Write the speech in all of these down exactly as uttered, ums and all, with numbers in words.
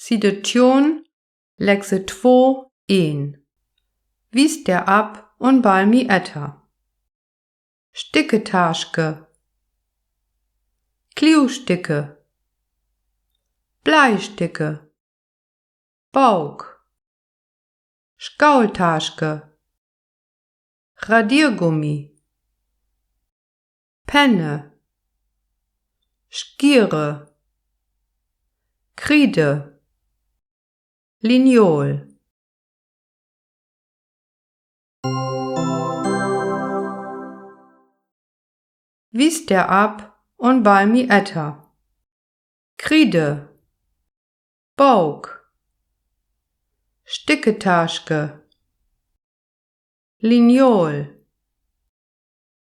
Sied tjoon, Lekse two, een. Wies der af un bal mi eter. Sticketaske. Kliewsticke. Bleisticke. Book. Skooltaske. Radiergummi. Penne. Skiere. Kriede. Linjol. Wies der af un bal mi eter. Kriede. Book. Sticketaske. Linjol.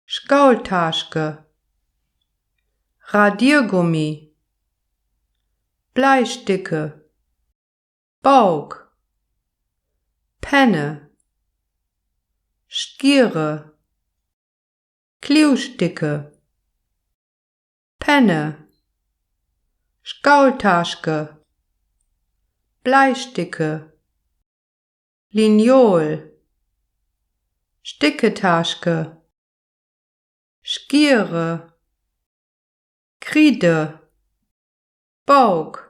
Skooltaske. Radiergummi. Bleisticke. Book. Penne. Skiere. Kliewsticke. Penne. Skooltaske. Bleisticke. Linjol. Sticketaske. Skiere. Kriede. Book.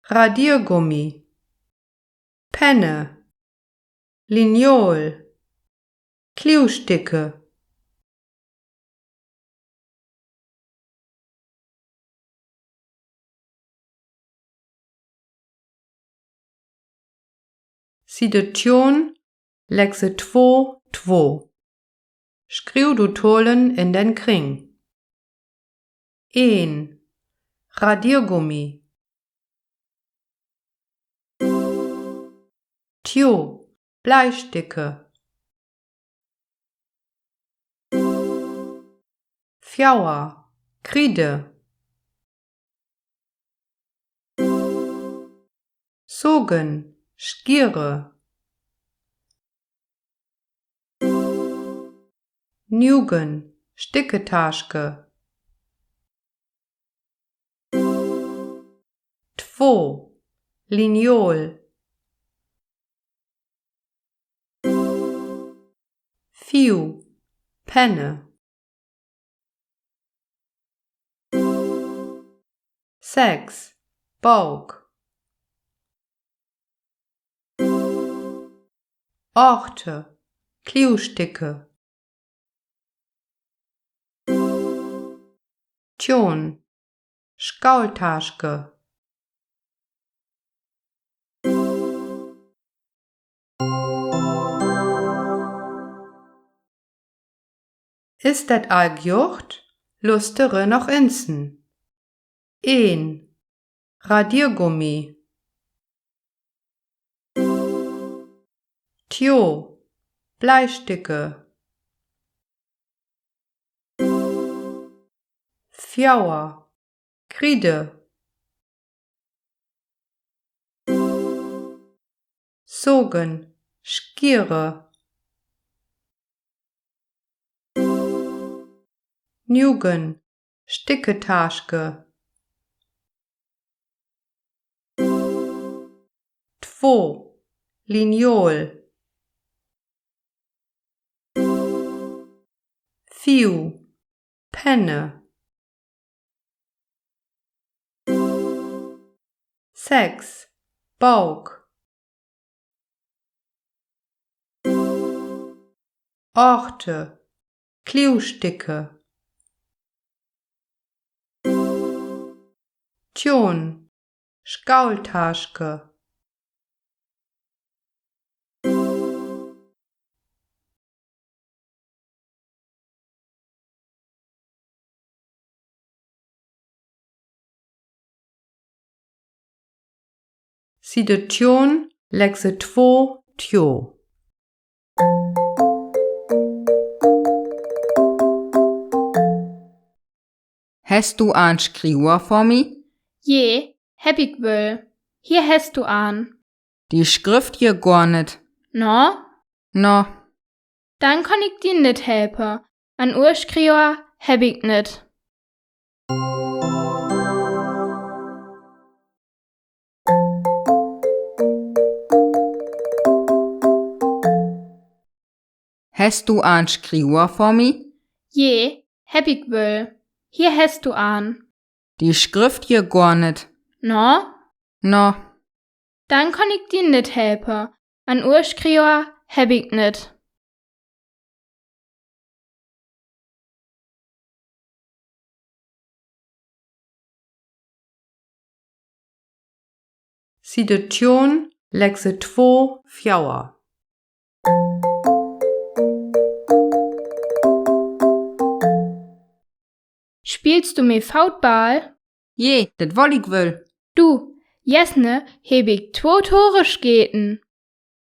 Radiergummi. Penne. Linjol. Kliewsticke. Sied tjoon, Lekse two, two. Schriew du Talen in den Kring. Een. Radiergummi. Tjo. Bleisticke. Fjouwer. Kriede. Sogen. Skiere. Nugen. Sticketaske. Two. Linjol. Fiew. Penne. Seks. Book. Achte. Kliewsticke. Tjoon. Skooltaske. Is det al gjocht? Lustere noch insen. Een. Radiergummi. Tjo. Bleisticke. Fjouwer. Kriede. Sogen. Skiere. Nugen. Sticketaske. Two. Linjol. Fiew. Penne. Seks. Book. Achte. Kliewsticke. Tjoon. Skooltaske. Sied tjoon, Lekse two, tjo. Hest du an Schriewer for mi? Je, hebb ik woll. Hier hest du an. Die schrifft hier gor nit. No? No. Dann kann ik di nit helpe. An Urschriewer hebb ik nit. Hest du an Schriewa vör mi? Je, hebb ik wull. Hier hest du an. Die sjrifft hier gor nit. No? No. Dann kann ik di nit helpe. An Urschriewa hebb ik nit. Sied tjoon, Lekse two, veer. Spielst du mit Football? Je, dat woll ik wull. Du, jessne hebb ik two Tore sjeten.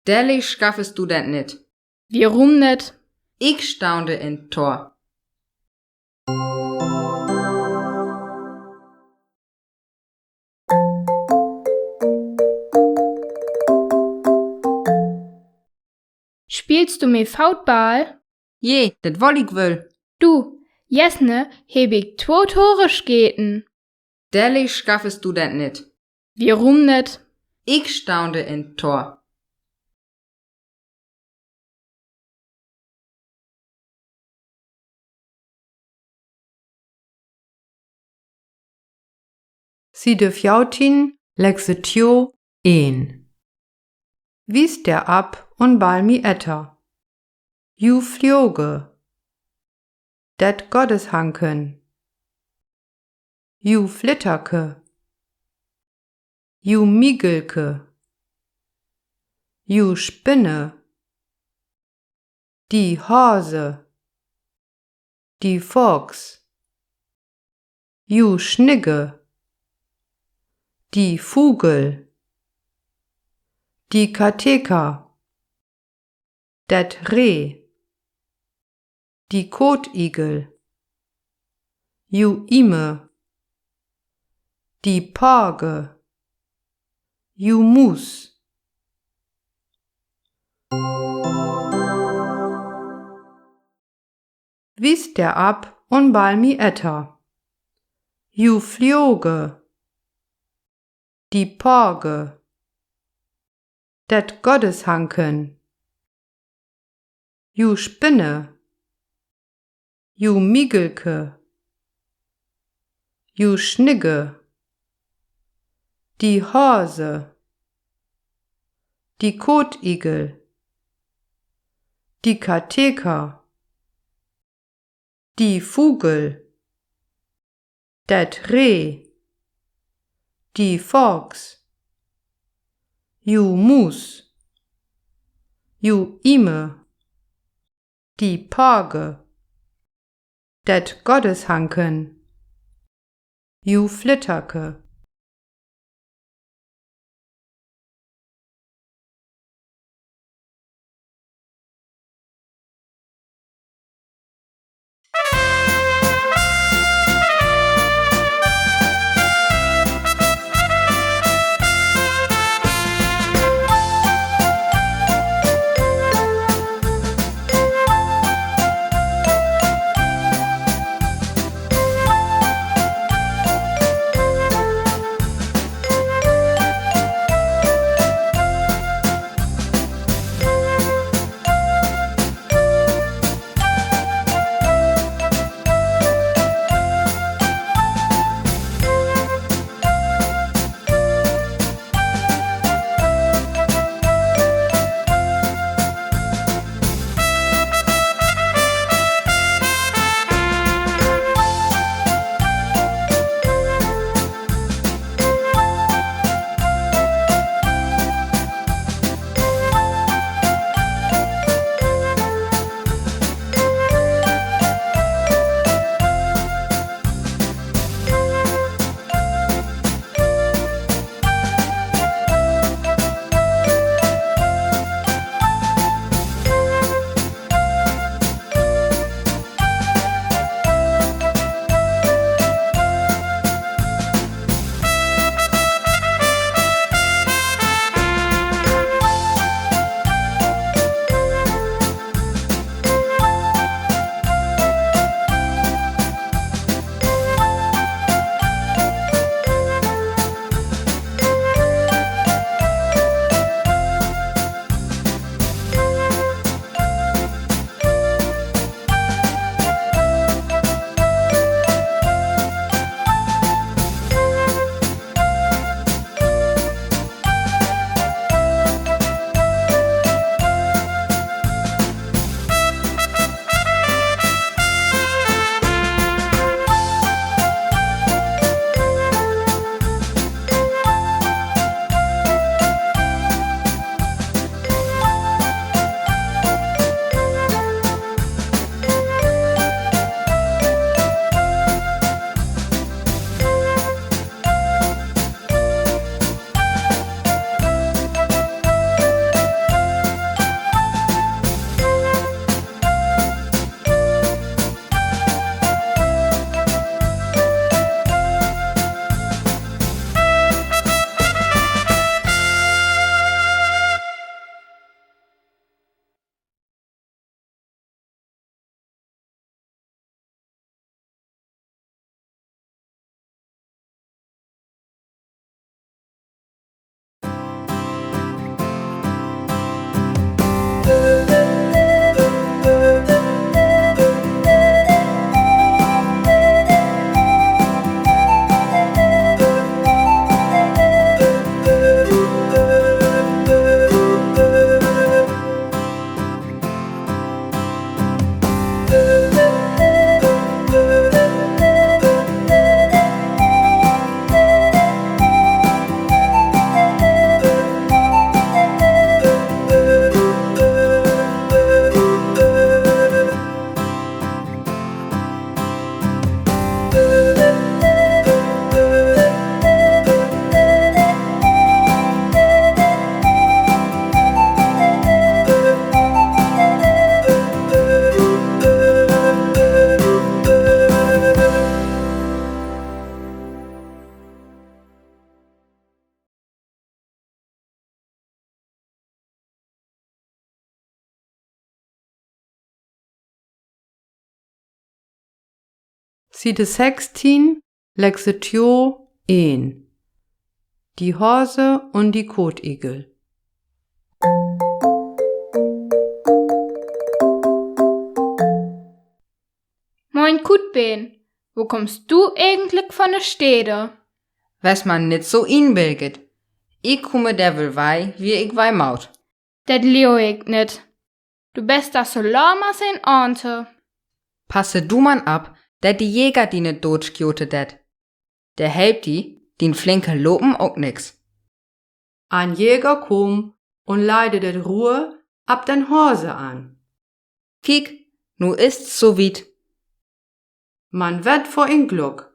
Dellig schaffest du dat nit. Woröm nit? Ik staunde in Tor. Spielst du mit Football? Je, dat woll ik wull. Du, jessne hebb ik two Tore sjeten. Dellig schaffest du dat nit. Woröm nit? Ik staunde in Tor. Sied veertien, Lekse two, een. Wiest der ab un ball mi etter. Ju Fluge. Dat Goddeshanken. Ju Flitterke. Ju Migelke. Ju Spinne. Die Hase. Die Fox. Ju Schnigge. Die Vugel. Die Katheka. Dat Reh. Die Kotigel. Ju Ime. Die Page. Ju Muus. Wiest der ab un ball mi etter. Ju Fluge. Die Page. Dat Goddeshanken. Ju Spinne. Ju Migelke. Ju Schnigge. Die Hase. Die Kotigel. Die Katheka. Die Vugel. Dat Reh. Die Fox. Ju Muus. Ju Ime. Die Page. Dat Goddeshanken. Ju Flitterke. Siede sechzehn, Lexitio een. Die Hase un die Kotigel. Moin Kutbeen, wo kummst du egentlich von de Stede? Wes man nit so inbilget. Ik kumme der wel wei, wie ik wei maut. Det leev ik nit. Du best doch so laam as en Aante. Passe du man op, det de Jäger die nit dootskjote det. Der helpt die, dien flinke Lopen ok nix. Ein Jäger kom un leide det Ruhr op den Hase an. Kiek, nu is 't so wiet. Man wett vör en Gluck,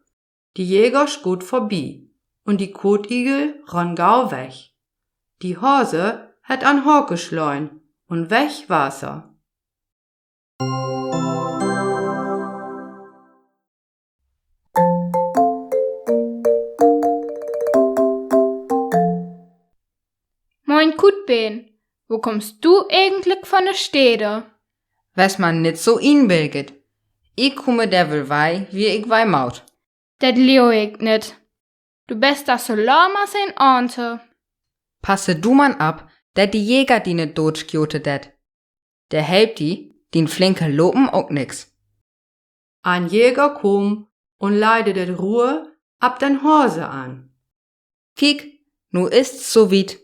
de Jäger schoot vörbi un die Kotigel rann gau weg. Die Hase hett an Hake schleun un weg was er. Moin Kutbeen, wo kummst du egentlich von de Stede? Wes man nit so inbilget. Ik kumme der wel wei, wie ik wei maut. Det leev ik nit. Du best doch so laam as en Aante. Passe du man op, det de Jäger die nit dootskjote det. Der helpt die, dien flinke Lopen ok nix. Ein Jäger kom un leide det Ruhr op den Hase an. Kiek, nu is 't so wiet.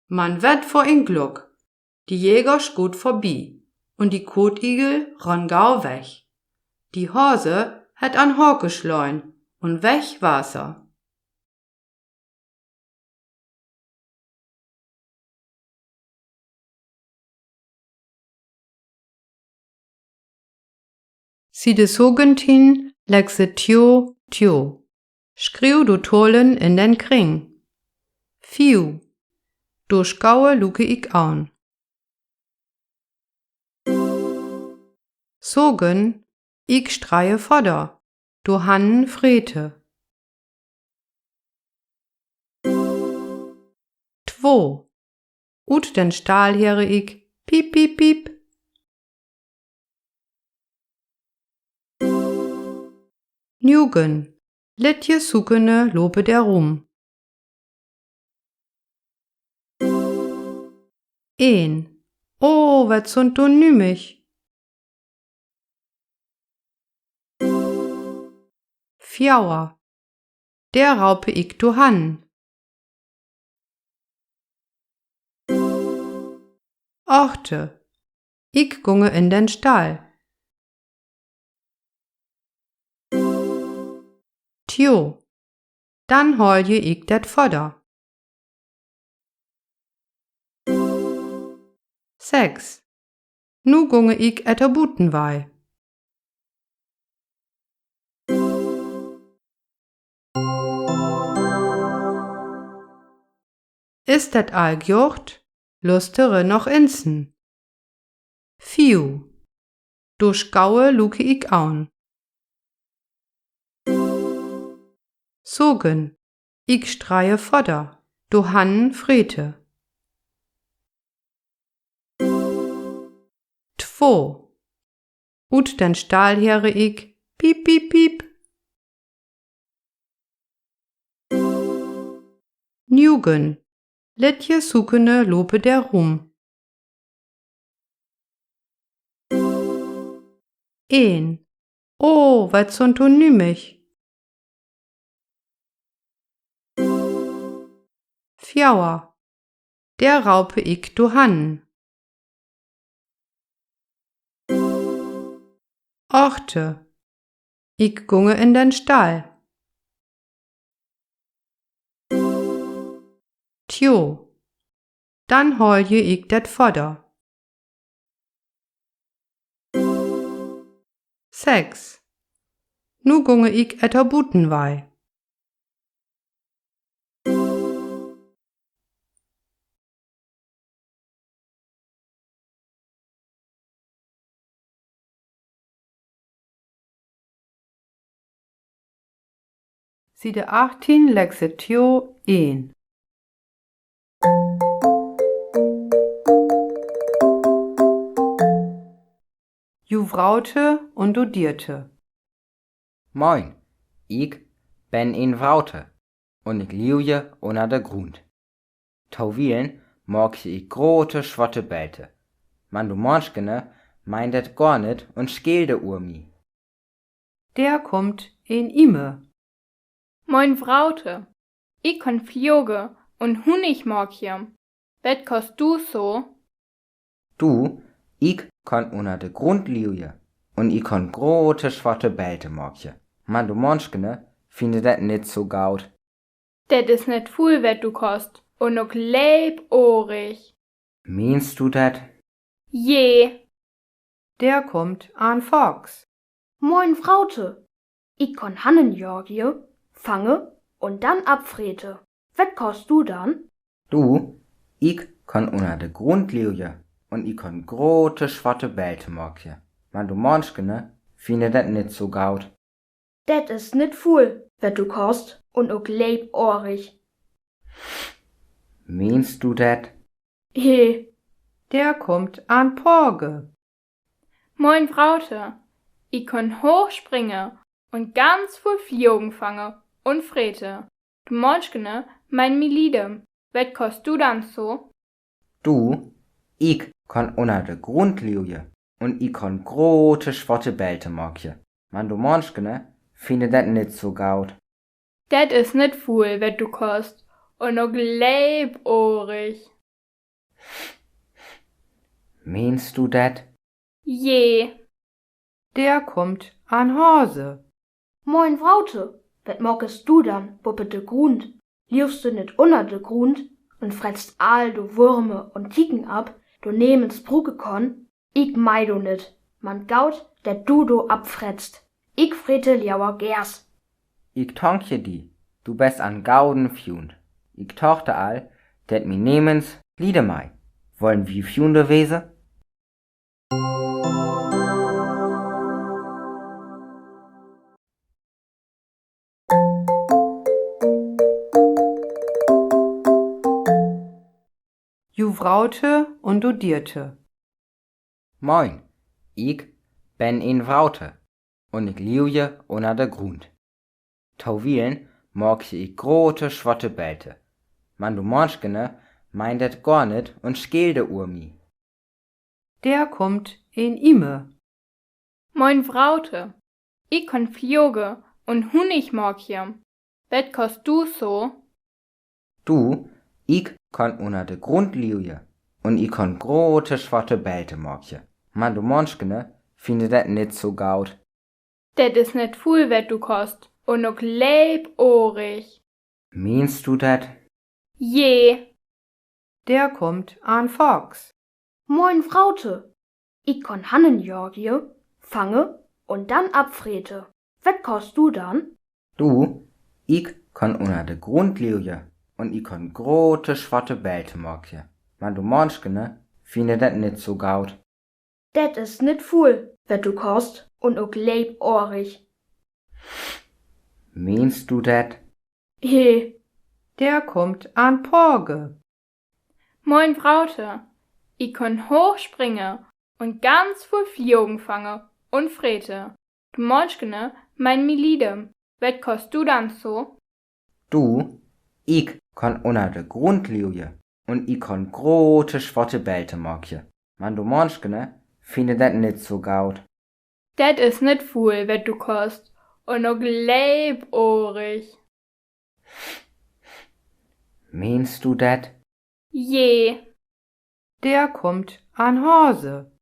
Man wett vör en Gluck, de Jäger schoot vörbi un die Kotigel rann gau weg. Die Hase hett an Hake schleun un weg was er. Siede sögentien, Lexitio tio. Schriew de Tollen in den Kring. Fief. Durch gaue luke ik aun. Sögen, ik streie Fodder, de Hanne frete. Two. Ut den Stall heere ik: Piep, piep, piep. Nugen. Litje Sukkene lope der rum. Een. Oh, wat sünd do nümmig. Vier. Der raupe ik de Hanne. Achte. Ik gunge in den Stall. Tio. Dann holje ik det Fodder. Sechs. Nu gunge ik etter buten wei. Is det all gjocht? Lustere noch insen. Fief. Durch gaue luke ik aun. Sögen. Ik streie Fodder, de Hanne frete. Two. Ut den Stall heere ik: Piep, piep, piep. Nugen. Litje Sukkene lope der rum. Een. Oh, wat sünd do nümmig. Vier. Der raupe ik de Hanne. Achte. Ik gunge in den Stall. Tio. Dann holje ik det Fodder. Sechs. Nu gunge ik etter buten wei. Siede achtien, Lexitio een. Ju Vraute un du Dierte. Moin, ik ben en Fraute un ik liewje unner de Grunt. Towielen maakje ik grote schwotte Belte. Man du Manschkene meint det gor nit un scheelde uwer mi. Der kummt en Ime. Moin Fraute, ik kann flioge un Hunnig maakje. Wet kost du so? Du, ik kann unner de Grunt liewje un ik kann grote schwotte Belte maakje. Man du Manschkene finne det nit so gaut. Det is nit vull, wet du kost, un ok leep orig. Meenst du det? Je. Der kummt an Fox. Moin Fraute, ik kann Hanne jaage, fange un dann abfrete. Wet kost du dann? Du, ik kann unner de Grunt liewje un ik kann grote schwotte Belte maakje. Man du Manschkene finne det nit so gaut. Det is nit vull, wet du kost, un ok leep orig. Meenst du det? He. Der kummt an Page. Moin Fraute, ik kann hooch springe un ganz vull Flioge fange un frete. Du Manschkene meint mi liede. Wet kost du dann so? Du, ik kann unner de Grunt liewje un ik kann grote schwotte Belte maakje. Man du Manschkene finne det nit so gaut. Det is nit vull, wet du kost, un ok leep orig. Meenst du det? Je. Der kummt an Hase. Moin Fraute, wet maakest du dann boppe de Grunt? Liewst du nit unner de Grunt un fretst all de Wurme un Tieken ab, de nemes bruke kann? Ik mei do nit, man gaut, det du do abfretst. Ik frete leewer Gers. Ik dankje di, du best en gauden Fiend. Ik dochte al, det mi nemes liede mei. Wollen wi Fiende wese? Ju Fraute un du Dierte. Moin, ik ben en Fraute un ik liewje unner de Grunt. Towielen maakje ik grote schwotte Belte. Man du Manschkene meint det gor nit un scheelde uwer mi. Der kummt en Ime. Moin Fraute, ik kann flioge un Hunnig maakje. Wet kost du so? Du, ik kann unner de Grunt liewje un ik kann grote schwotte Belte maakje. Man du Manschkene finne det nit so gaut. Det is nit vull, wet du kost, un ok leep orig. Meenst du det? Je. Der kummt an Fox. Moin Fraute, ik kann Hanne jaage, fange un dann abfrete. Wet kost du dann? Du, ik kann unner de Grunt liewje un ik kann grote schwotte Belte maakje. Man du Manschkene finne det nit so gaut. Det is nit vull, wet du kost, un ok leep orig. Meenst du det? He. Der kummt an Page. Moin Fraute, ik kann hooch springe un ganz vull Flioge fange un frete. Du Manschkene meint mi liede. Wet kost du dann so? Du, ik kann unner de Grunt liewje un ik kann grote schwotte Belte maakje. Man du Manschkene finne det nit so gaut. Det is nit vull, wet du kost, un ok leep orig. Meenst du det? Je. Der kummt an Hase.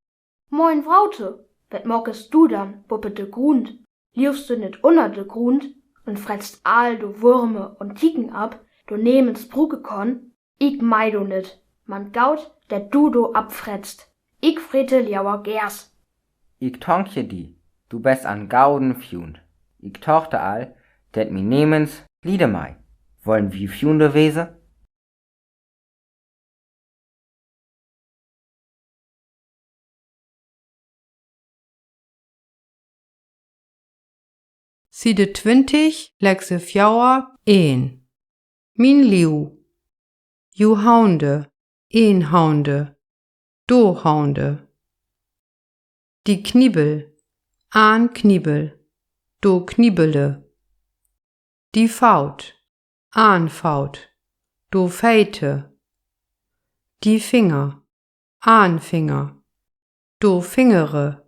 Moin Fraute, wet maakest du dann boppe de Grunt? Liewst du nit unner de Grunt un fretst all de Wurme un Tieken ab, de nemes bruke kann? Ik mei do nit, man gaut, det du do abfretst. Ik frete leewer Gers. Ik dankje di, du best en gauden Fiend. Ik dachte al, det mi nemes liede mei. Wollen wi Fiende wese? Siede twintig, Lekse veer, een. Mien Liew. Ju Haunde, een Haunde, do Haunde. Die Kniebel, an Kniebel, do Kniebele. Die Faut, Aanfaut, do Feite. Die Finger, Aanfinger, do Fingere.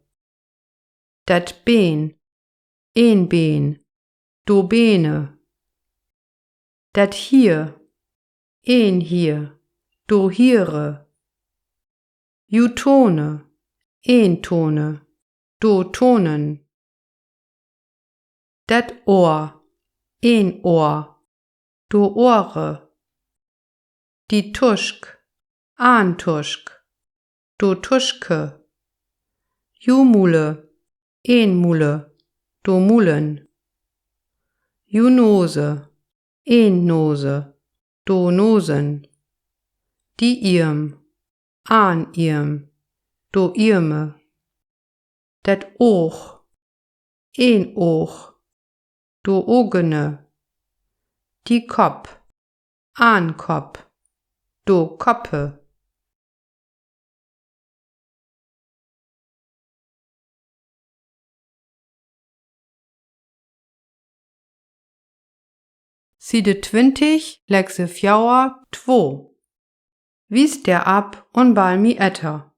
Dat Been, een Been, do Bene. Dat Hier, een Hier, do Hiere. Ju Tone, een Tone, do Tonen. Dat Ohr, een Ohr, do Ohre. Die Tusk, aan Tusk, do Tuske. Ju Mule, een Mule, do Mullen. Ju Nose, een Nose, do Nosen. Die Ierm, aan Ierm, do Ierme. Dat Oog, een Oog, do Ogene. Die Kopp, aan Kopp, do Koppe. Siede twintig, Lekse veer, two. Wiest der af un bal mi etter.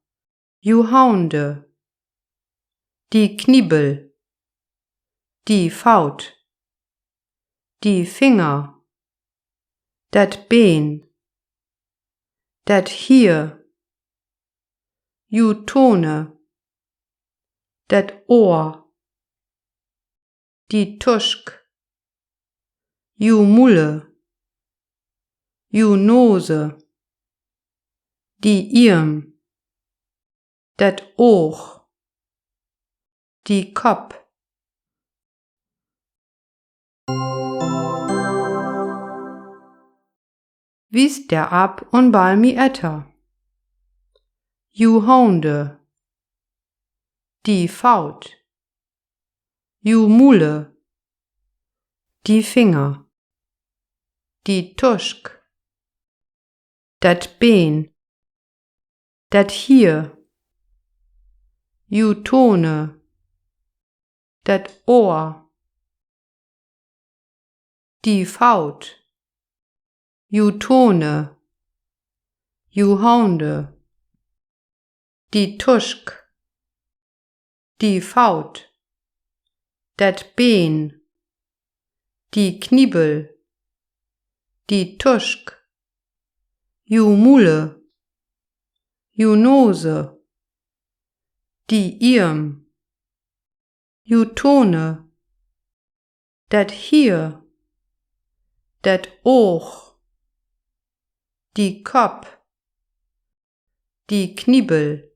Ju Haunde. Die Kniebel. Die Faut. Die Finger. Dat Been. Dat Hier. Ju Tone. Dat Ohr. Die Tusk. Ju Mule. Ju Nose. Die Ierm. Dat Oog. Die Kopp. Wiest der af un bal mi etter. Ju Haunde. Die Faut. Ju Mule. Die Finger. Die Tusk. Dat Been. Dat Hier. Ju Tone. Dat Ohr. Die Faut. Ju Tone. Ju Haunde. Die Tusk. Die Faut. Dat Been. Die Kniebel. Die Tusk. Ju Mule. Ju Nose. Die Ierm. Ju Tone. Dat Hier. Dat Oog. Die Kopp. Die Kniebel.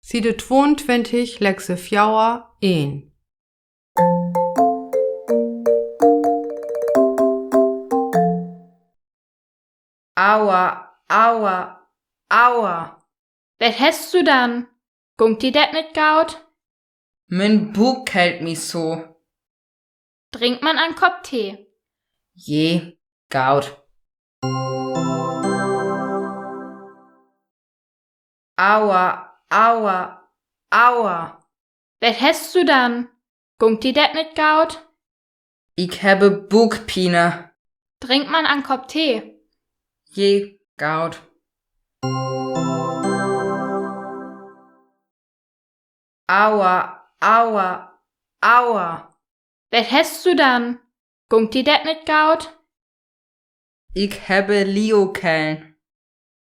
Siede twoeuntwintig, Lexe veer, een. Aua, aua, aua. Wat hest du dann? Gung di dat nit gaut? Mien Buuk kellt mi so. Drink man en Kopp Tee. Je, gaut. Aua, aua, aua. Wat hest du dann? Gung di dat nit gaut? Ik hebbe Buukpien. Drink man en Kopp Tee. Je, gaut. Aua, aua, aua. Wat hest du dann? Gung di dat nit gaut? Ik hebbe Liokellen.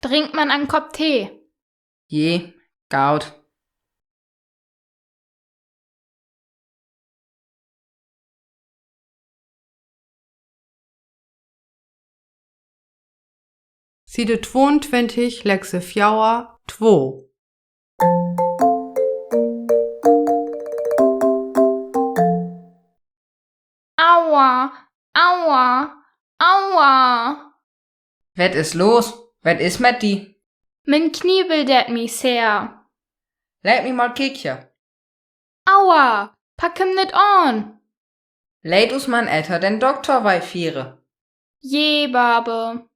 Drink man en Kopp Tee. Je, gaut. Siede twoeuntwintig, Lexe veer, two. Aua, aua, aua. Wat is los? Wat is met di? Mien Knie will dat mi sehr. Laat mi mal kiekje. Aua, pak em nit an. Laat us man eter den Dokter wei fiere. Je, Babe.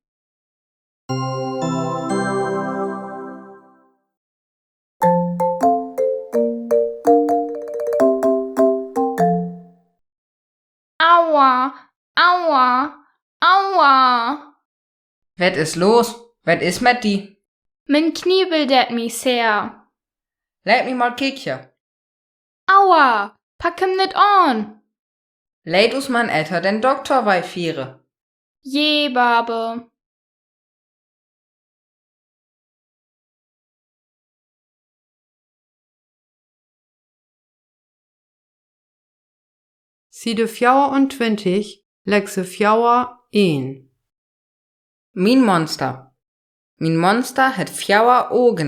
Aua, aua, aua. Wat is los? Wat is met di? Mien Knie will dat mi sehr. Laat mi mal kiekje. Aua, pak em nit an. Laat us man eter den Dokter wei fiere. Je, Babe. Siede veeruntwintig, Lexe veer, een. Mien Monster. Mien Monster het veer Oge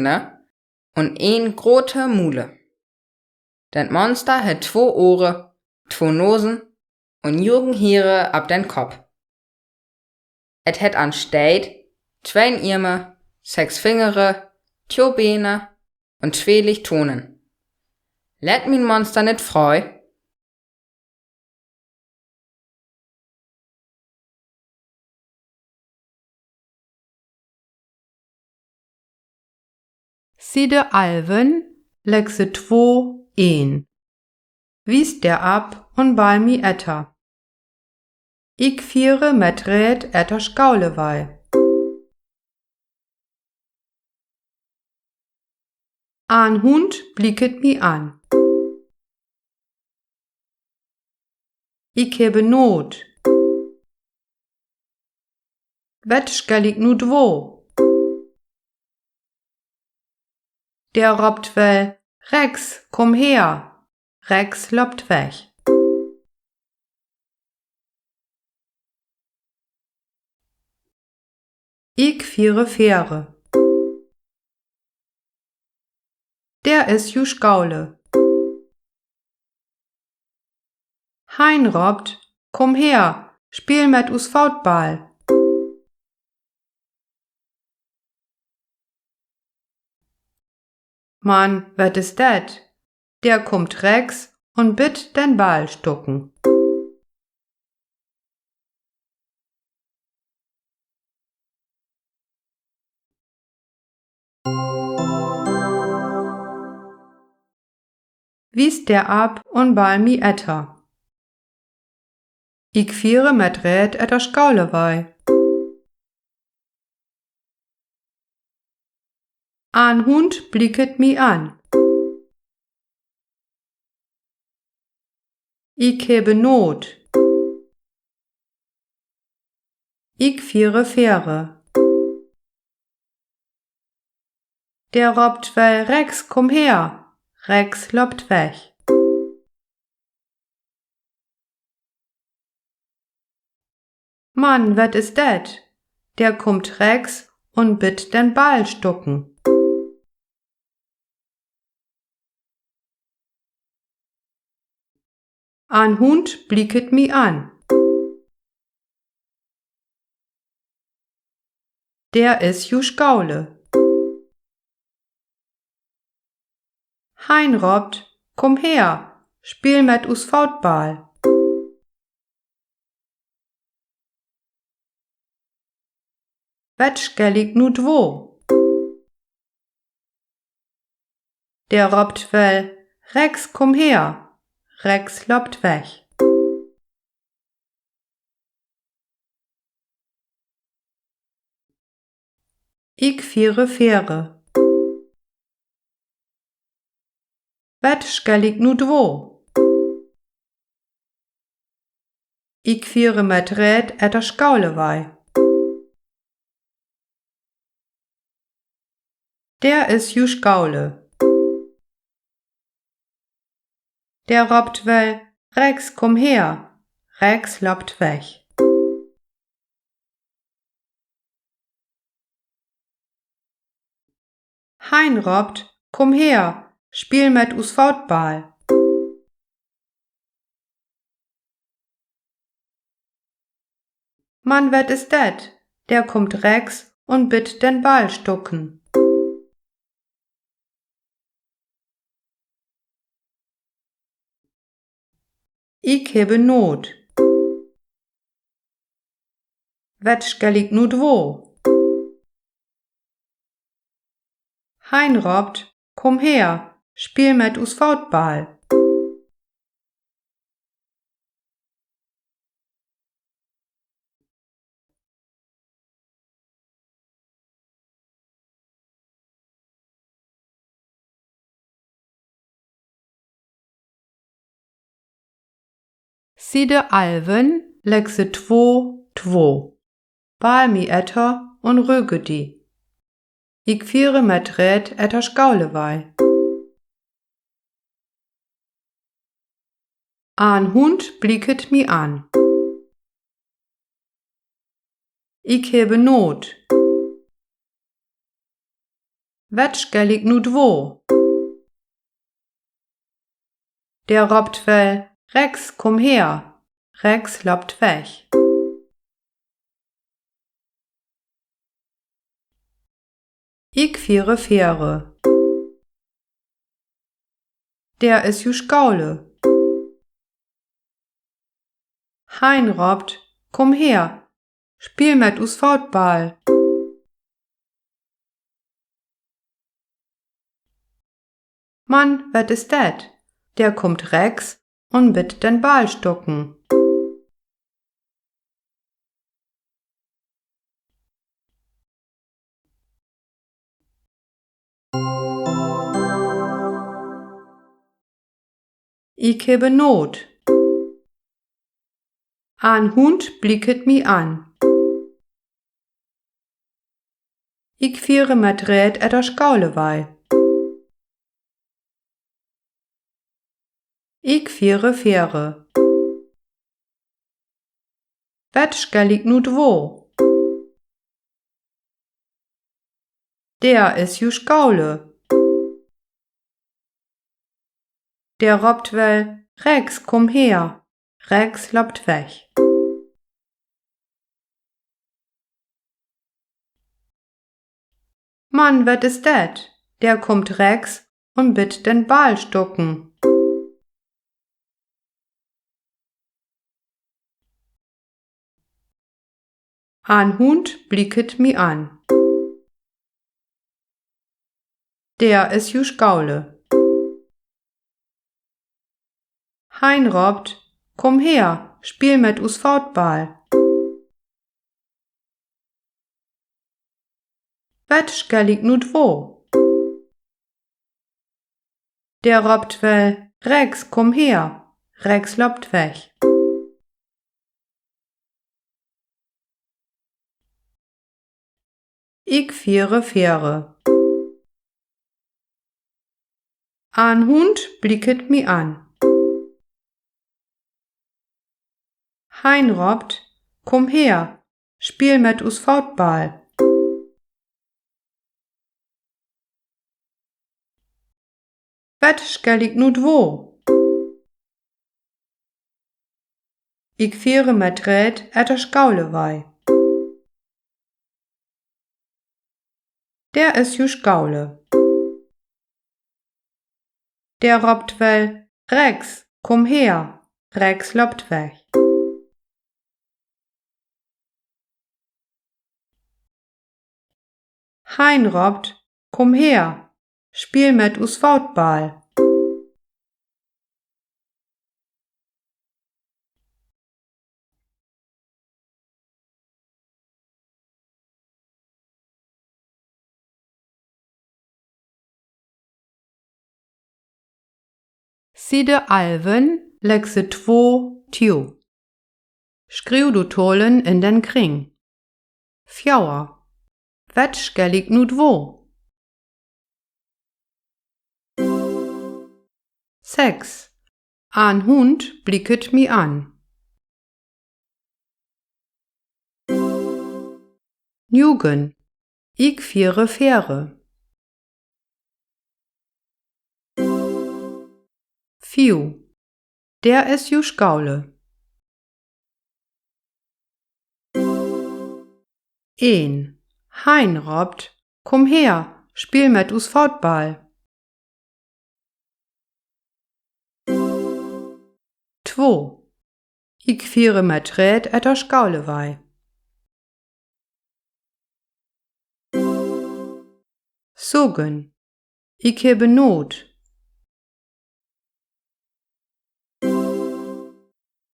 un een grote Mule. Den Monster het two Ohre, two Nosen un nüggen Hiere op den Kopp. Et het an Steit twee Ärme, sechs Fingere, two Bene un twee Lichtonen. Lett mien Monster nit frei? Siede alwen, Lexe two, een. Wiest der Aap un Balmi eter. Ik fiere met Räd eter Skaule wei. An Hund blicket mi an. Ik hebbe Not. Wat schall ik nu dwo? Der roppt well: Rex, kumm her! Rex löppt weg. Ik fiere Fähre. Der is ju Skaule. Hein roppt: Kumm her, speel met us Football. Man wat is dat? Der kummt Rex un bitt den Ball stucken. Wiest der Aap un Balmi eter. Ik fiere met Räd eter Skaule wei. An Hund blicket mi an. Ik hebbe Not. Ik fiere Fähre. Der roppt well: Rex, kumm her! Rex löppt weg. Man wat is dat? Der kummt Rex un bitt den Ball stucken. An Hund blicket mi an. Der is ju Skaule. Hein ropt: Kumm her, spiel met us Football. Wat schall ik nu dwo? Der ropt well: Rex, kumm her. Rex loopt weg. Ik fiere Fähre. Wat schall ik nu dwo? Ik fiere met Räd etter Skaule wei. Der is ju Skaule. Der ropt well: Rex, kumm her. Rex loopt weg. Hein ropt: Kumm her, spiel met us Football. Man wat is dat? Der kummt Rex un bitt den Ball stucken. Ik hebbe Not. Wat schall ik nu dwo? Hein ropt: Kumm her, spiel met us Football. Siede alwen, Lekse two, two. Bal mi etter un röge di. Ik fiere met Räd etter Skaule wei. An Hund blicket mi an. Ik hebbe Not. Wat schall ik nu dwo? Der ropt well: Rex, kumm her. Rex loopt weg. Ik fiere Fähre. Der is ju Skaule. Hein ropt: Kumm her, spiel met us Football. Man wat is dat? Der kummt Rex un bitt den Ball stucken. Ik hebbe Not. An Hund blicket mi an. Ik fiere met Räd etter Skaule wei. Ik fiere Fähre. Wat schall ik nu dwo? Der is ju Skaule. Der ropt well: Rex, kumm her. Rex loopt weg. Man wat is dat? Der kummt Rex un bitt den Ball stucken. An Hund blicket mi an. Der is ju Skaule. Hein ropt: Kumm her, spiel met us Football. Wat schall ik nu dwo? Der ropt well: Rex, kumm her. Rex loopt weg. Ik fiere Fähre. An Hund blicket mi an. Hein ropt: Kumm her, spiel met us Football. Wat schall ik nu dwo? Ik fiere met Räd etter Skaule wei. Dao is ju Skaule. Dao ropt well: Rex, kumm her! Rex löppt weg. Hein ropt: Kumm her, spiel met us Football. Siede alwen, Lekse two, tju. Schriew du Tole in den Kring. Fjouwer. Wat schell ik nu dwo? Sechs. An Hund blicket mi an. Nuegen. Ik fiere Fähre. Fief. Dao is ju Skaule. Een. Hein ropt: Kumm her, spiel met us Football. Two. Ik fiere met Räd etter Skaule wei. Söggen. Ik hebb Not.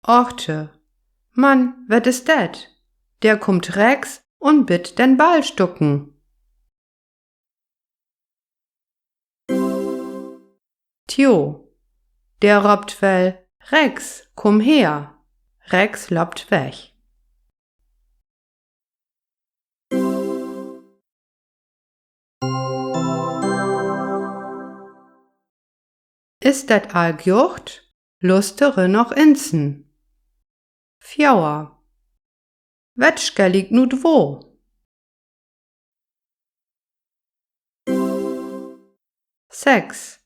Achte. Mann, wat is dat? Dao kummt Rex un bitt den Ball stucken. Tjo, dao ropt well: Rex, kumm her! Rex löppt weg. Is dat all gjucht? Lustere noch insen. Fjouwer. Wat schell ik nu dwo? Sechs.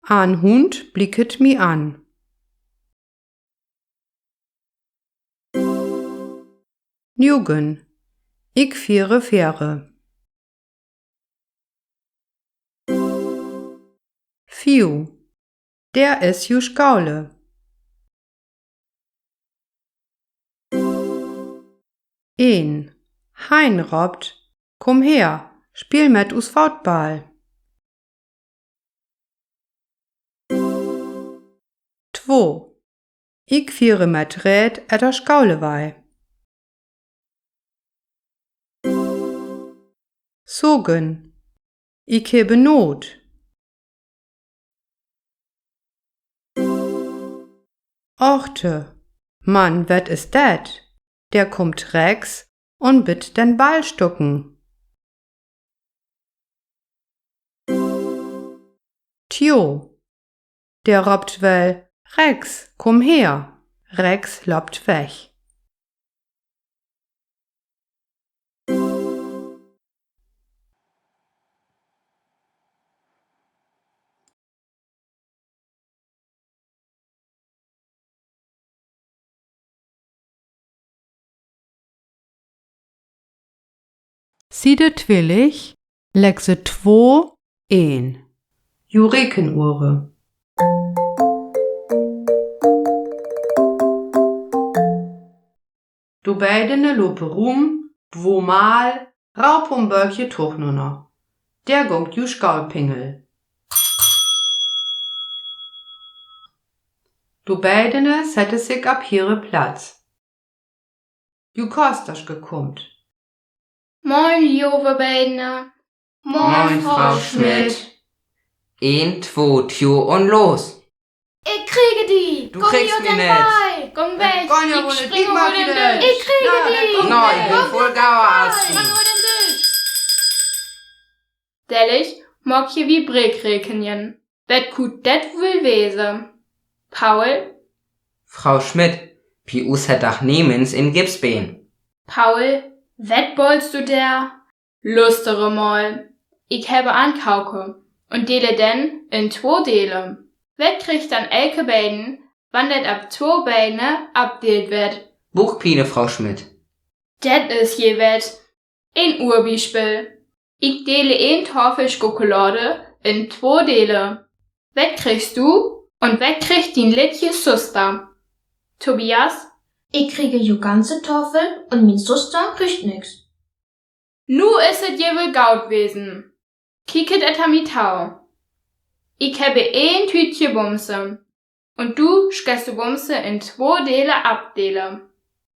An Hund blicket mi an. Nuegen. Ik fiere Fähre. Fief. Dao is ju Skaule. Een. Hein ropt: Kumm her, spiel met us Football. Two. Ik fiere met Räd etter Skaule wei. Söggen. Ik hebb Not. Achte. Mann, wat is dat? Dao kummt Rex un bitt den Ball stucken. Tjo, dao ropt well: Rex, kumm her! Rex löppt weg. Siede twintig, Lekse two, een. Ju Rekenuhre. Du beidene lope rum, dwo mal, raup en bökje tuch nunner. Dao gunk ju Skaulpingel. Du beidene sette sik op hiere Platz. Ju Kosterske kummt. Moin, love beidene. Moin, Frau Schmidt. Een, two, tju un los. Ik kriege die! Du kriggst mi net! Komm weg! Ik spring över den Disch! Ik kriege die! Na, ik bin vull gauer as du. Dellig maak ich wie Breekrekenjen. Wat kunn dat woll wese? Paul? Frau Schmidt, bi us hett doch nemes en Gipsbeen. Paul, wat bollst du dao? Lustere mal. Ik hebbe Ann Kauke un dele den en two Dele. Wat kriegt dann elke beiden wann det op two Beine opdeelt wert. Buukpien, Frau Schmidt. Det is je wet. En Urbiespel. Ik dele en Tafel Schokolade in two Dele. Wet kriggst du un wet kriggt dien littje Suster? Tobias: Ik kriege jo ganze Tafel un mien Suster kriggt nix. Nu is et je woll gaut wesen. Kiek et achter mi tau. Ik hebbe en Tüütje Bumse. Un du schest de Bumse in two Dele opdele.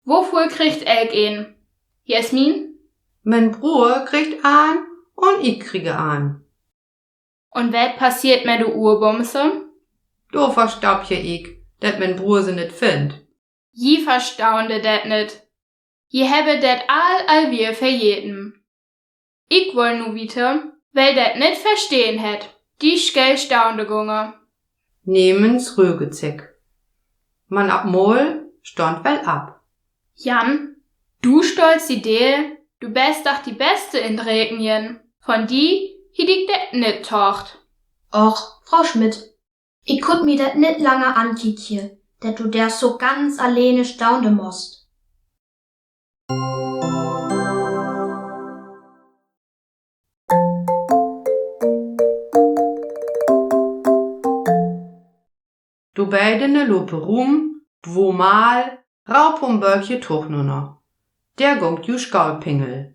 Wovull kriggt elk en? Jasmin: Mien Bruer kriggt an un ik kriege an. Un wet passeert met de Urbumse? Do verstopp je ik, dat mien Bruer se nit findt. Ji verstaunde dat nit. Ji hebbe dat all al weer verjeten. Ik woll nu wiete, well dat nit verstehn hett, die Schell staunde gunge. Nemens röge sik. Man op mol stund well op. Jan, du stolz die Deel, du best dach die Beste in Rekenjen. Von die hiet ik dat nit tocht. Och, Frau Schmidt, ik kunn mi dat nit langer ankiekje, dat du der so ganz allene staunde musst. Du beidene lope rum, dwo mal, raup en bökje tuch nunner. Der gung ju Schaulpingel.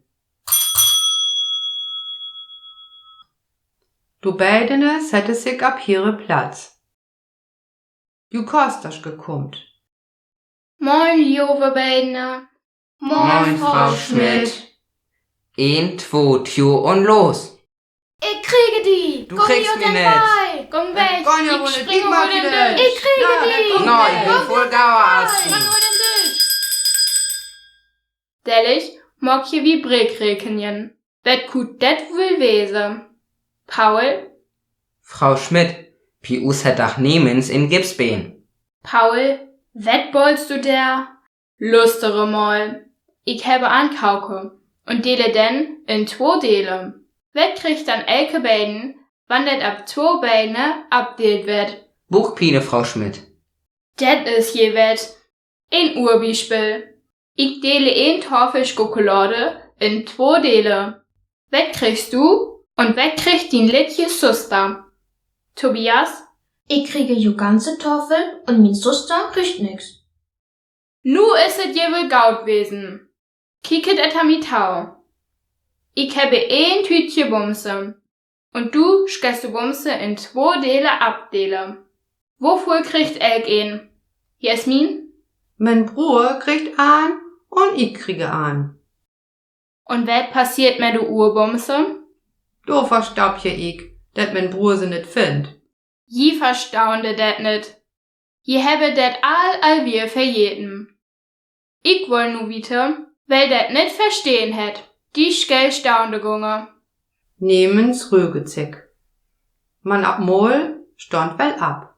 Du beidene sette sik op hiere Platz. Ju Kosterske kummt. Moin, love Beidene. Moin, Frau Schmidt. Een, two, tjo un los. Ik kriege die! Du kriggst mi nit. Kumm weg! Ik spring över den Disch! Ik kriege die! Na, ik bin voll gauer as du. Dellig maak je wie Breekrekenjen. Wet kutt dat woll wese? Paul? Frau Schmidt, bi us hett dach nemens en Gipsbeen. Paul, wet bollst du der? Lustere mol. Ik hebbe an Kauke un dele den in two Dele. Wet kriggt dann elke Bein, wann dat op two Beine opdeelt wert? Buukpien, Frau Schmidt. Dat is je wet. En Urbiespel. Ik dele en Tafel Schokolade in two Dele. Wet kriggst du un wet kriggt dien littje Suster? Tobias? Ik kriege jo ganze Tafel un mien Suster kriggt nix. Nu is et je woll gaut wesen. Kiek et achter mi tau. Ik hebbe en Tüütje Bumse. Un du schest de Bumse in two Dele opdele. Wovull kriggt elk en? Jasmin? Mien Bruer kriggt an un ik kriege an. Un wet passeert met de Urbumse? Do verstopp je ik, dat mien Bruer se nit findt. Ji verstaunde dat nit. Ji hebbe dat all al weer verjeten. Ik woll nu wiete, well dat nit verstehn hett, die Schell staunde gunge. Nemens röge sik. Man op mol stund well op.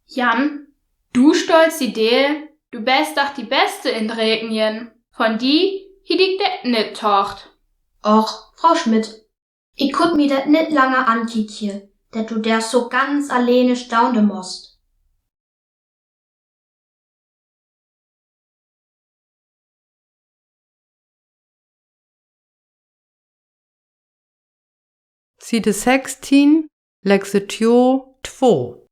Jan, du stolz die Deel, du best dach die Beste in Rekenjen. Von die hiet ik dat nit tocht. Och, Frau Schmidt, ik kunn mi dat nit langer ankiekje, dat du der so ganz allene staunde musst. Siede sechstien, Lekse tjo, two.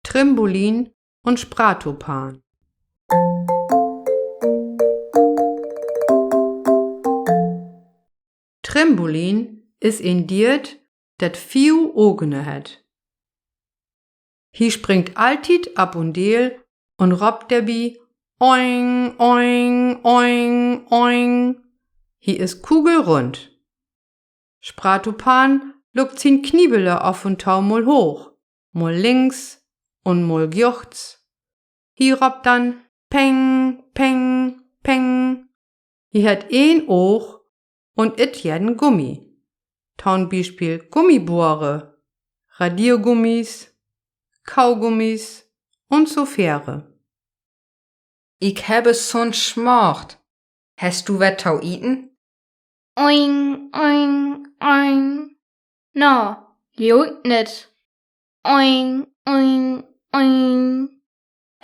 Trimbolin un Spratopan. Trimbolin is en Deert, dat vew Ogene hett. He springt alltied op un deel un roppt derbi: Oing, oing, oing, oing. He is kugelrund. Spratopan luckt sien Kniebele of un tau mol hooch, mol links un mol gjochts. He roppt dann: Peng, peng, peng. He hett een Oog un it jedden Gummi. To'n Biespeel Gummiboare, Radiergummis, Kaugummis un so wiejer. Ik hebbe so'n Smacht. Hest du wet tau eten? Oing, oing, oing. Na, jo, ik nit. Oing, oing, oing.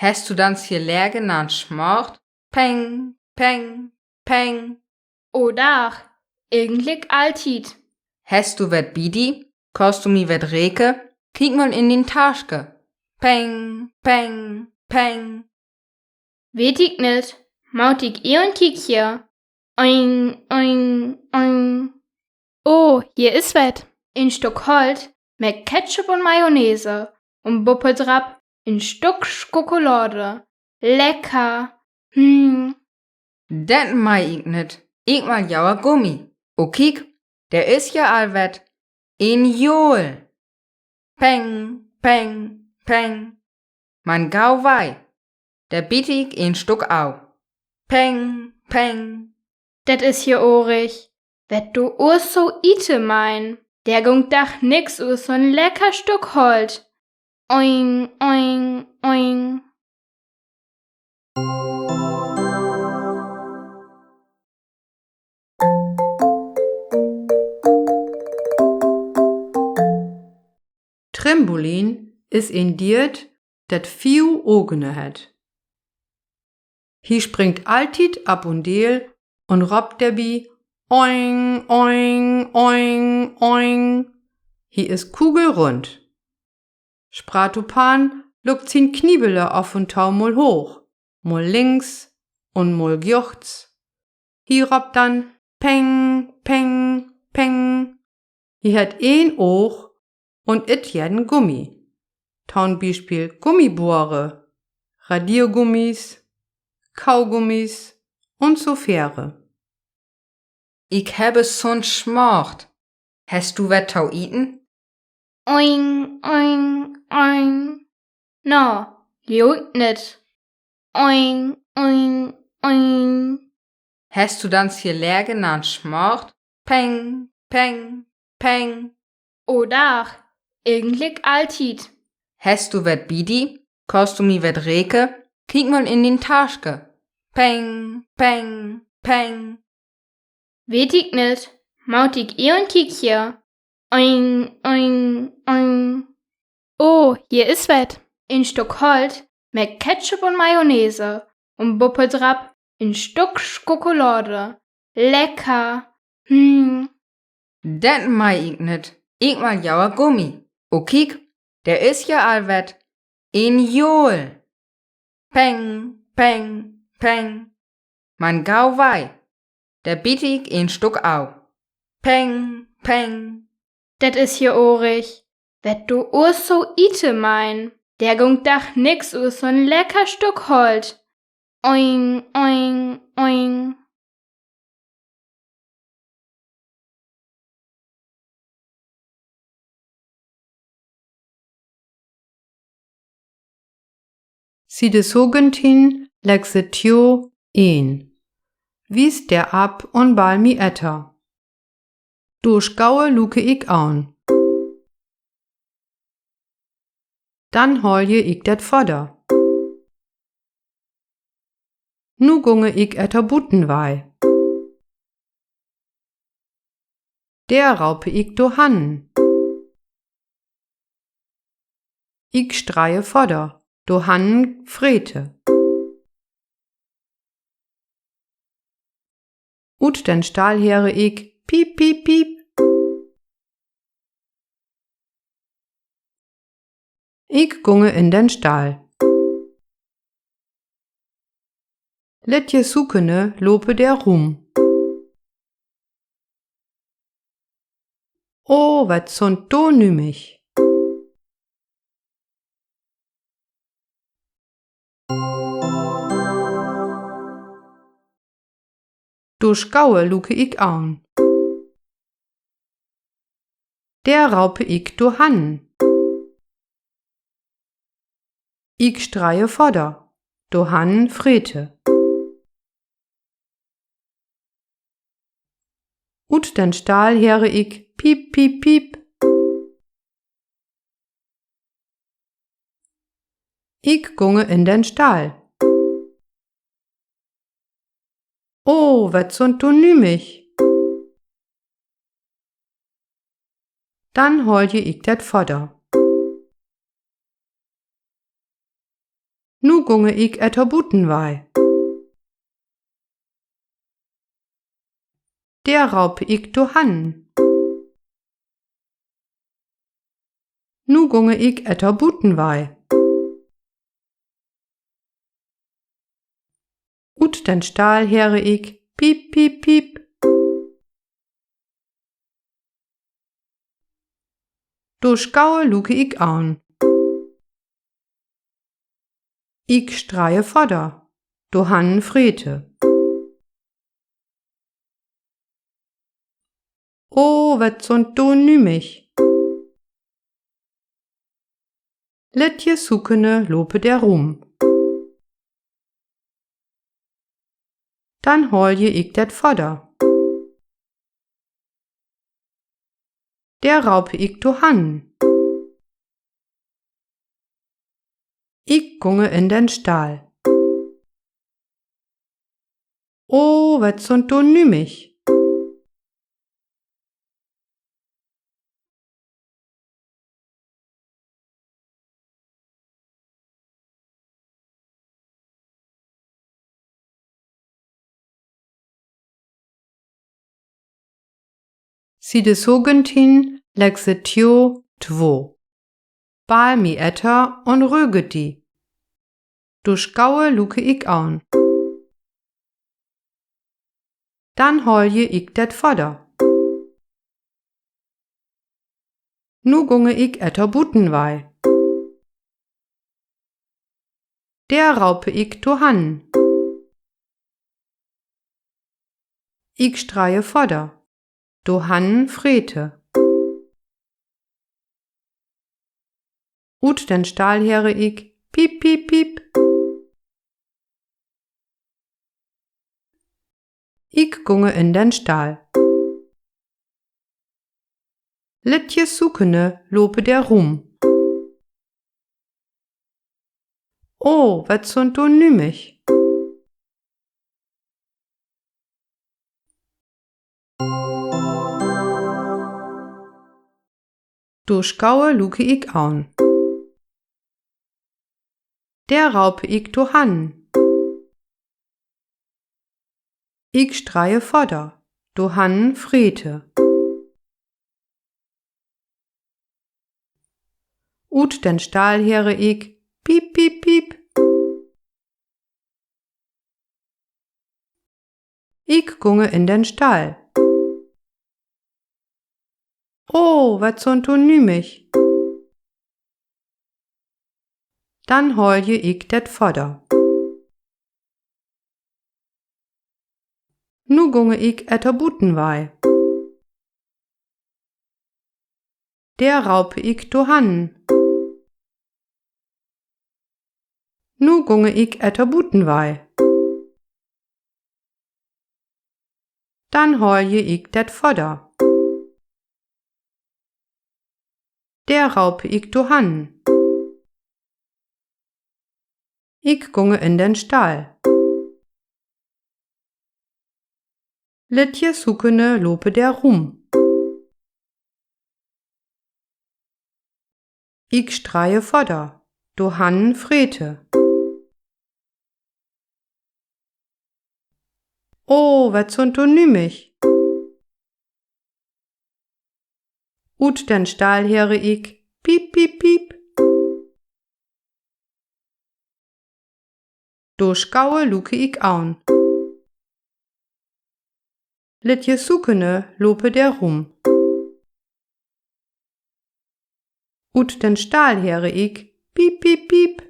Hest du dans gelege an Smacht? Peng, peng, peng. O Daag, egentlik alltied. Hest du wat bi di? Kaust du mi wat reke? Kiek mal in dien Taske. Peng, peng, peng. Weet ik nit, maut ik eer en Kiekje. Oing, oing, oing. O, hier is wat. En Stuk Holt met Ketchup un Mayonnaise un bovendrap en Stuk Schokolade. Lecker. Hm. Dat meen ik nit. Ik meen Gummi. O kiek, dao is ja al wat. En Jool. Peng, peng, peng. Man gau wei. Dao biet ik en Stuk au. Peng, peng. Dat is ja orig. Wat du us so ite meen. Dao gung dach nix us so'n lecker Stuk Holt. Oing, oing, oing. Trimbolin is en Deert, dat veer Oge hett. Hie springt alltied op un neer un ropt derbi: Oing, oing, oing, oing. Hie is kugelrund. Spratupan luckt sien Kniebele af un tau mol hooch, mol links un mol gjochts. Hie ropt dann: Peng, peng, peng. Hie hett en Oog un itt jedden Gummi. To'n Biespel Gummiboare, Radiergummis, Kaugummis un so wieter. Ik hebb so'n Smacht. Hest du wat tau iten? Oing, oing, oing. Na, leuk nit. Oing, oing, oing. Hest du dans gelege an Smacht? Peng, peng, peng. O Daag, egentlik alltied. Hest du wat bi di? Kaust du mi wat reke? Kiek mal in dien Taske. Peng, peng, peng. Weet ik nit, maut ik eer en Kiekje. Oing, oing, oing. O, hier is wat. En Stuk Holt met Ketchup un Mayonnaise un bovendrap en Stuk Schokolade. Lecker. Hm. Dat meen ik nit. Ik meen Gummi. O kiek, dao is ja al wat. En Jool. Peng, peng, peng. Man gau wei. Dao biet ik en Stuk au. Peng, peng. Dat is ja orig. Wat du us so ite meen. Dao gung dach nix us so'n lecker Stuk Holt. Oing, oing, oing. Siede sögentien, Lekse tjo, een. Wiest der af un bal mi eter. Durchgaue luke ik aun. Dann holje ik dat Fodder. Nu gunge ik eter buten wei. Der raupe ik dohannen. Ik streie Fodder, dohannen frete. Ut den Stall here ik: Piep, piep, piep. Ik gunge in den Stall. Letje Sukkene lope der rum. O, wat sünd do nümmig. Durchgaue luke ik aun. Der raupe ik dohannen. Ik streie Fodder, dohannen frete. Ut den Stall here ik: Piep, piep, piep. Ik gunge in den Stall. O, wat sünd do nümmig. Dann holje ik dat Fodder. Nu gunge ik etter buten wei. Dao raupe ik dohan. Nu gunge ik etter buten wei. Ut den Stall heere ik: Piep, piep, piep. Durch Gaue luke ik aun. Ik streie Fodder, dohan frete. O, wat sunt do nümmig. Lüttje Suckene lope dao rum. Dann holje ik det Fodder. Dao raupe ik dohan. Ik gunge in den Stall. O, wat sunt do nümmig. Siede sögentien, Lekse tjo, two. Bal mi etter un röge di. Durch Gaue luke ik aun. Dann holje ik det Fodder. Nu gunge ik etter buten wei. Dao raupe ik dohan. Ik streie Fodder, dohan frete. Ut den Stall heere ik: Piep, piep, piep. Ik gunge in den Stall. Lüttje Suckene lope dao rum. O, wat sunt do nümmig. Durch Gaue luke ik aun. Dao raupe ik dohan. Ik streie Fodder, dohan frete. Ut den Stall heere ik: Piep, piep, piep. Ik gunge in den Stall. O, wat sunt do nümmig. Dann holje ik det Fodder. Nu gunge ik etter buten wei. Dao raupe ik dohan. Nu gunge ik etter buten wei. Dann holje ik det Fodder. Dao raupe ik dohan. Ik gunge in den Stall. Lüttje Suckene lope dao rum. Ik streie Fodder, dohan frete. O, wat sunt do nümmig. Ut den Stall heere ik: Piep, piep, piep. Durch Gaue luke ik aun. Lüttje Suckene lope dao rum. Ut den Stall heere ik: Piep, piep, piep.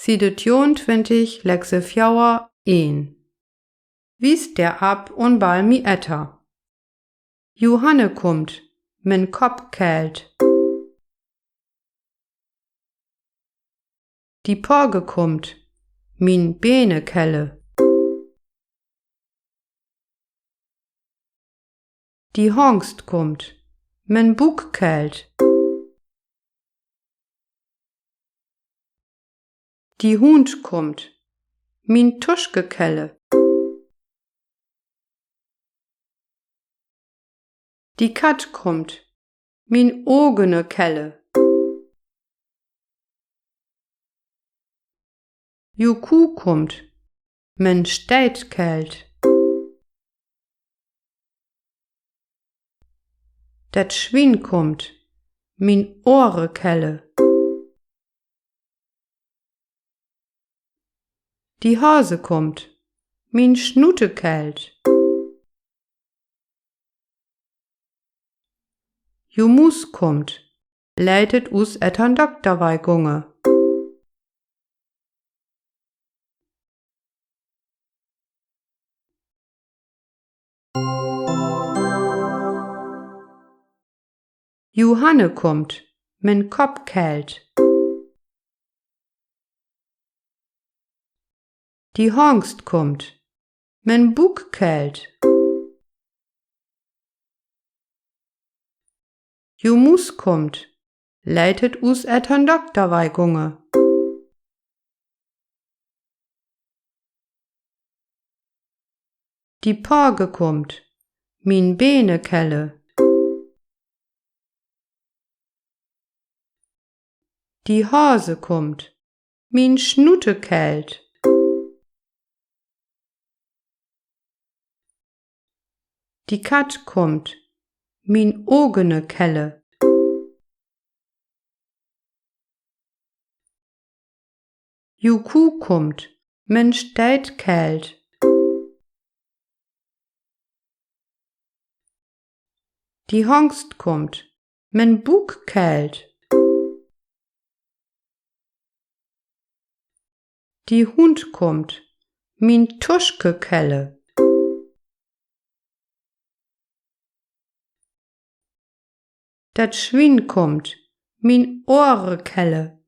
Siede tjoentwintig, Lekse fjouwer, een. Wies der App un bal mi etter. Johanne kummt, mien Kopp kellt. Die Page kummt, mien Bene kelle. Die Hangst kummt, mien Buuk kellt. Die Hund kummt, mien Tuschkekelle. Die Katt kummt, mien ogene Kelle. Ju Kuh kummt, mien Steidkelt. Dat Schwien kummt, mien Ohrekelle. Die Hase kummt, mien Schnutekelt. Ju Muus kummt, leit et us et an Dokter wei gunge. Ju Hanne kummt, mien Kopp kellt. Die Hangst kummt, mien Buuk kellt. Ju Muus kummt, leit et us et an Dokter wei gunge. Die Page kummt, mien Bene kelle. Die Hase kummt, mien Schnutekelt. Die Katt kummt, mien ogene Kelle. Ju Kuh kummt, mien Steidkelt. Die Hangst kummt, mien Buuk kellt. Die Hund kummt, mien Tuschkekelle. Dat Schwien kummt, mien Ohrekelle.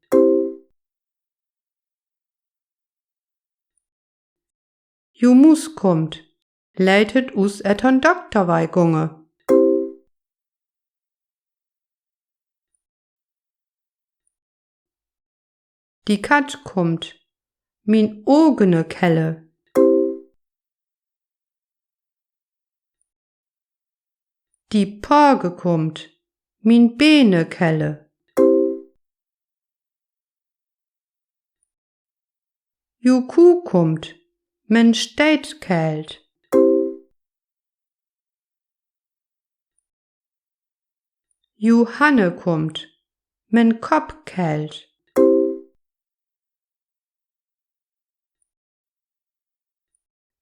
Ju Muus kummt, leit et us et an Dokter wei gunge. Die Katt kummt, mien ogene Kelle. Die Page kummt, mien Bene kelle. Ju Kuh kummt, mien Steidkelt. Ju Hanne kummt, mien Kopp kellt.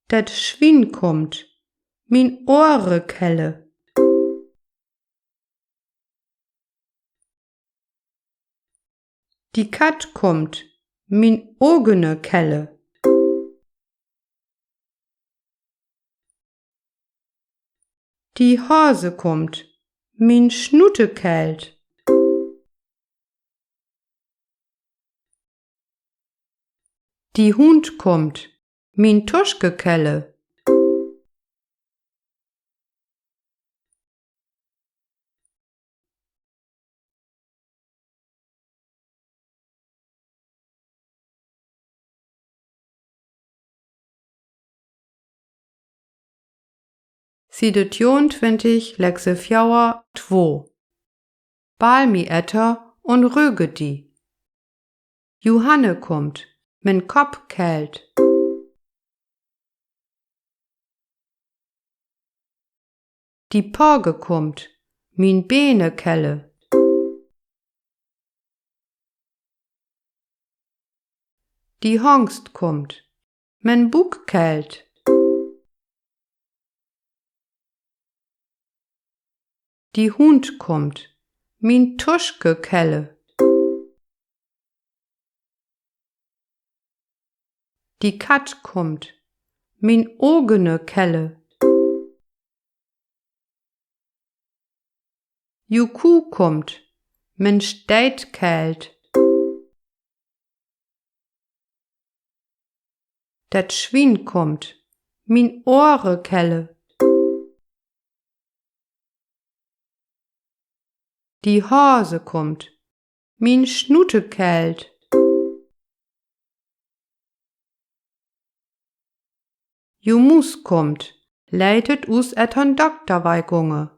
Dat Schwien kummt, mien Ohre kelle. Die Katt kummt, mien Ogene kelle. Die Hase kummt, mien Schnutte kellt. Die Hund kummt, mien Tuschke kelle. Siede tweeuntwintig, Lekse veer, twee. Bal mi etter un röge di. Ju Hanne kummt, mien Kopp kellt. Die Page kummt, mien Bene kelle. Die Hangst kummt, mien Buuk kellt. Die Hund kummt, mien Tuschke kelle. Die Katt kummt, mien Ogene kelle. Ju Kuh kummt, mien Steit kellt. Dat Schwien kummt, mien Ohre kelle. Die Hase kummt, mien Schnutte kellt. Ju Muus kummt, leit et us et hon Dokta wei gunge.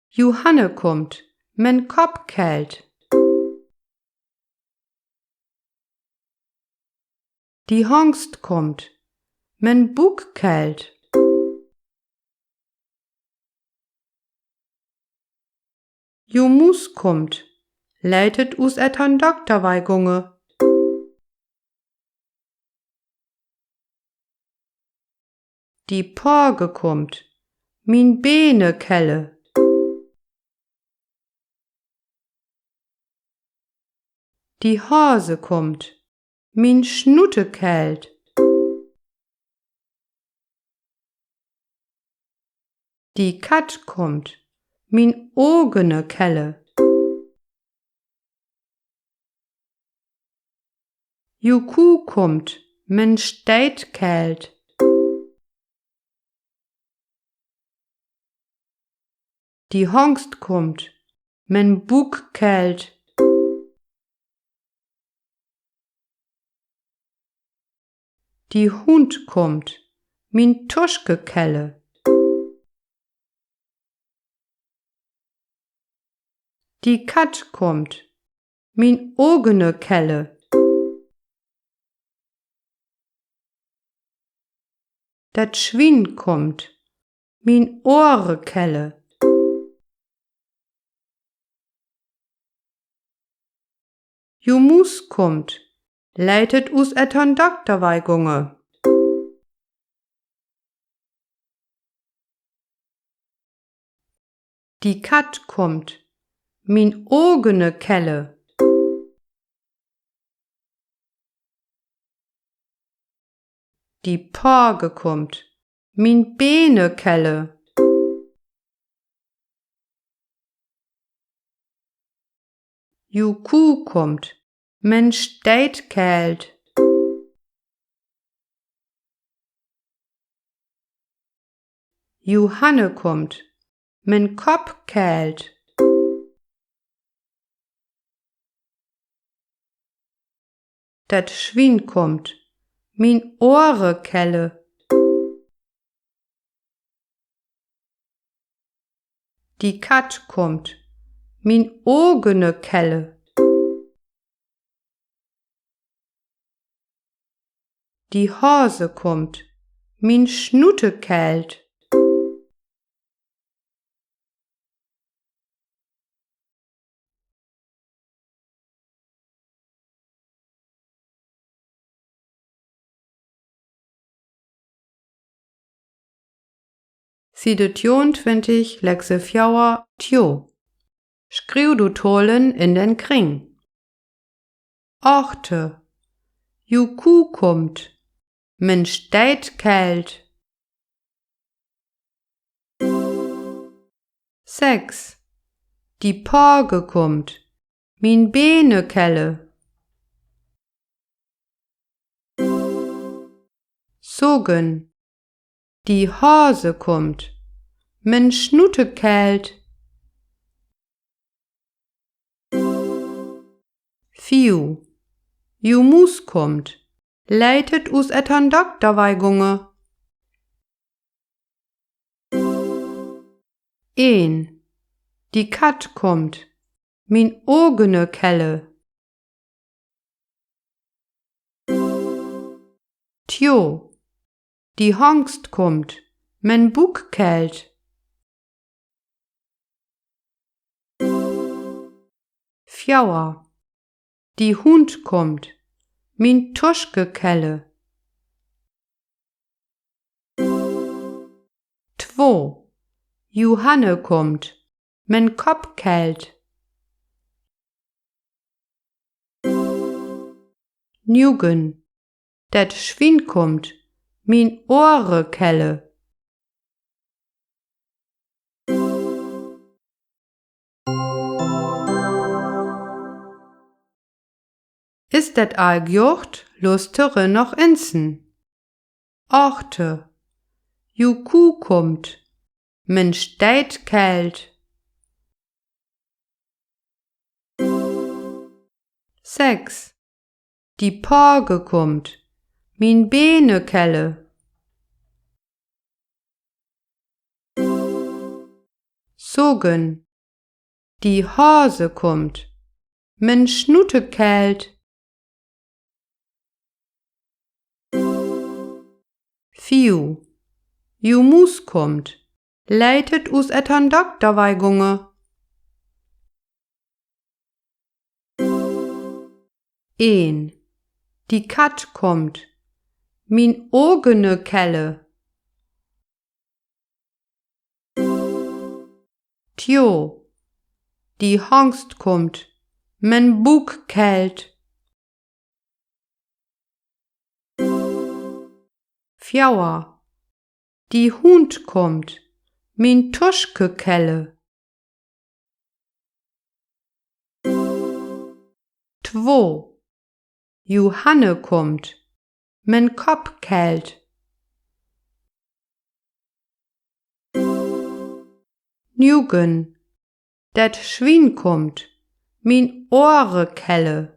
Ju Hanne kummt, men Kopp kellt. Die Hangst kummt, men Buuk kellt. Ju Muus kummt, leit et us et hon Dokta wei gunge. Die Page kummt, mien Bene kelle. Die Hase kummt, mien Snutte kellt. Die Katt kummt, mien Ogene kelle. Ju Kuh kummt, men Steit kellt. Die Hangst kummt, men Buuk kellt. Die Hund kummt, mien Tuske kelle. Die Katt kummt, mien Ogene kelle. Dat Schwien kummt, mien Ohre kelle. Ju Muus kummt, leit et us et hon Dokta wei gunge. Die Katt kummt, mien Ogene kelle. Die Page kummt, mien Bene kelle. Ju Kuh kummt, men Steit kellt. Ju Hanne kummt, men Kopp kellt. Dat Schwien kummt, mien Ohre kelle. Die Katt kummt, mien Ogene kelle. Die Hase kummt, mien Snutte kellt. Siede tjoentwintig, Lekse veer, tjo. Schrief de Talen in den Kring. Achte. Ju Kuh kummt, men Steit kellt. Sechs. Die Page kummt, mien Bene kelle. Söven. Die Hase kummt, men Snutte kellt. Fief. Ju Muus kummt, leit et us et hon Dokta wei gunge. Een. Die Katt kummt, mien Ogene kelle. Tjo. Die Hangst kummt, men Buuk kellt. Veer. Die Hund kummt, mien Tuske kelle. Two. Ju Hanne kummt, men Kopp kellt. Nuegen. Dat Schwien kummt, mien Ohre kelle. Is dat all gjoht? Lusteren noch insen. Achte. Ju Kuh kummt, men Steit kellt. Sechs. Die Page kummt, mien Bene kelle. Siwwen. Die Hase kummt, mien Schnute kellt. Fief. Ju Muus kummt, leit et us etern Dokter wei gunge. Een. Die Katt kummt, mien Ogene kelle. Twee. Die Hangst kummt, mien Buuk kellt. Drei. Die Hund kummt, mien Tuschke kelle. Zwei. Johanne kummt, mien Kopp kellt. Nüggen. Dat Schwien kummt, mien Ohre kelle.